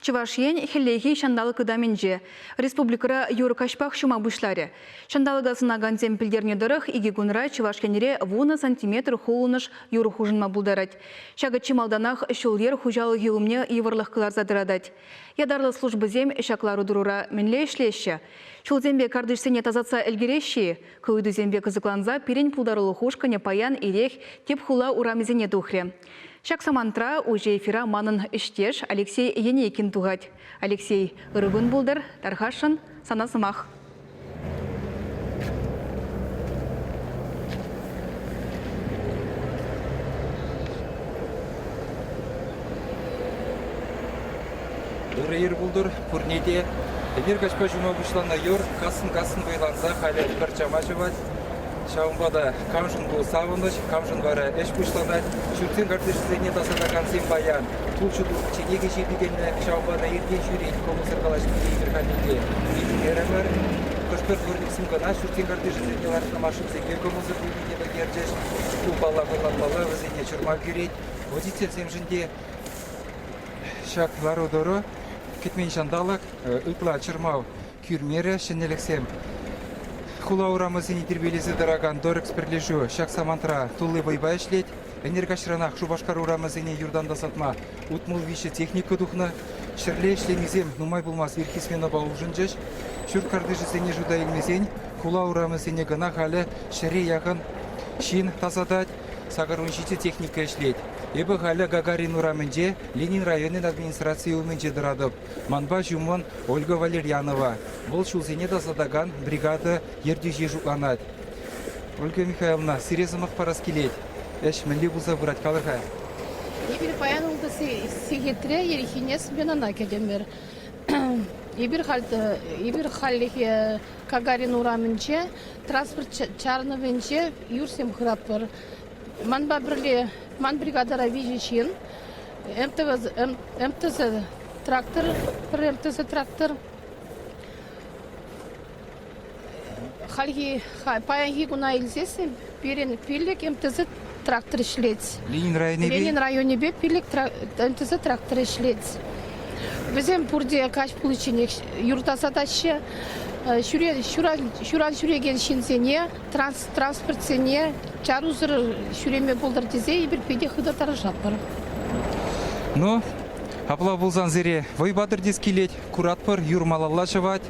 Чӑваш Ен хӗллехи ҫанталӑк ытамӗнче. Республикӑра юр каҫпах ҫума пуҫларӗ. Ҫанталӑка сӑнакансем пӗлтернӗ тӑрӑх, икӗ кунра Чӑваш Енре вунӑ сантиметр хулӑнӑш юр хушӑнма пултарать. Ҫакӑ чи малтанах ҫул-йӗр хуҫалӑхӗ умне йывӑрлӑх кӑларса тӑратать. Ятарлӑ службӑсем ҫак лару-тӑрура мӗнле ӗҫлеҫҫӗ? Ҫулсемпе картишсене тасатса ӗлкӗреҫҫӗ-и? Ку ыйтусемпе кӑсӑкланса пирӗн пултарулӑх ушкӑнӗ паян ирех тӗп хула урамӗсене тухрӗ. Ҫак самантра уҫӑ эфира манӑн ӗҫтеш Алексей Енейкин тухать. Алексей, ырӑ кун пултӑр, тархасшӑн, сана сӑмах. Ырӑ ир пултӑр пурне те. Ӗнер каҫпа ҫума пуҫланӑ юр кассӑн-кассӑн вӑйланса халӗ пӗр чама ҫӑвать. Ҫавӑнпа та камшӑн ку савӑнӑҫ, камшӑн вара ӗҫ пуҫланать. Ҫуртсен картишӗсене тасатакансем паян тул ҫутӑличченех ӗҫе пикеннӗ. Ҫавӑнпа та иртен-ҫӳрен кӑмӑлсӑр калаҫнине эпир хальлӗхе илтмерӗмӗр. Хӑш-пӗр дворниксем кӑна ҫуртсен картишӗсене лартнӑ машинсемпе кӑмӑлсӑр пулнине пӗлтерчӗҫ. Ку паллах ӑнланмалла, вӗсене чӑрмав кӳрет. Водительсемшӗн те ҫак лару-тӑру кӗтмен ҫанталӑк ытла чӑрмав кӳрмерӗ ҫӗнӗлӗхсем. Хула урамӗсене тирпейлесе тӑракан Дорекс пӗрлешӳ ҫак самантра тулли вӑйпа ӗҫлет. Ӗнер каҫранах Шупашкар урамӗсене юртан тасатма 63 техника тухнӑ. Ҫӗрле ӗҫленисем нумай пулмасть ирхи сменӑпа улшӑнчӗҫ. Ҫурт картишӗсене шута илмесен хула урамӗсене кӑна халӗ ҫӗре яхӑн ҫын тасатать. 87 техника ӗҫлет. Эпӗ халӗ Гагарин урамӗнче Ленин районӗн администрацийӗ умӗнче тӑратӑп. Манпа ҫумӑн Ольга Валерьянова. Вӑл ҫулсене тасатакан бригада ертӳҫи шутланать. Ольга Михайловна, сире сӑмах парас килет. Ӗҫ мӗнле пулса пырать, калӑр-ха. Эпир паян ултӑ сехетре ирхине сменӑна кӗтӗмӗр. Эпир халь эпир хальлӗхе Гагарин урамӗнче транспорт чарӑнӑвӗнче юрсем хыратпӑр. Манпа пӗрле ман бригадӑра виҫӗ ҫын. МТЗ трактор, пӗр МТЗ трактор. Хальхи паянхи куна илсессӗн пирӗн пиллӗк МТЗ трактор ӗҫлет. Ленин районӗпе? Ленин районӗпе пиллӗк МТЗ трактор ӗҫлет. Вӗсем пурте каҫ пуличченех юр тасатаҫҫӗ. Ҫуран ҫӳрекен ҫынсене транспортсене чарусӑр ҫӳреме пултӑр тесе эпир питӗ хытӑ тӑрӑшатпӑр. Ну, апла пулсан сире вӑй патӑр тес килет, куратпӑр, юр малалла ҫӑвать,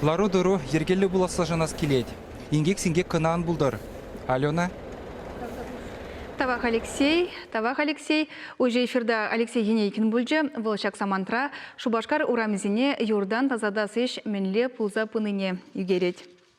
лару-тӑру йӗркеллӗ пуласса шанас килет. Инкек-синкек кӑна ан пултӑр. Алена? Тавах, Алексей. Тавах, Алексей. Уҫӑ эфирта Алексей Енейкин пулчӗ. Вӑл ҫак самантра Шупашкар урамӗсене юртан тасатас ӗҫ мӗнле пулса пынине ӳкерет.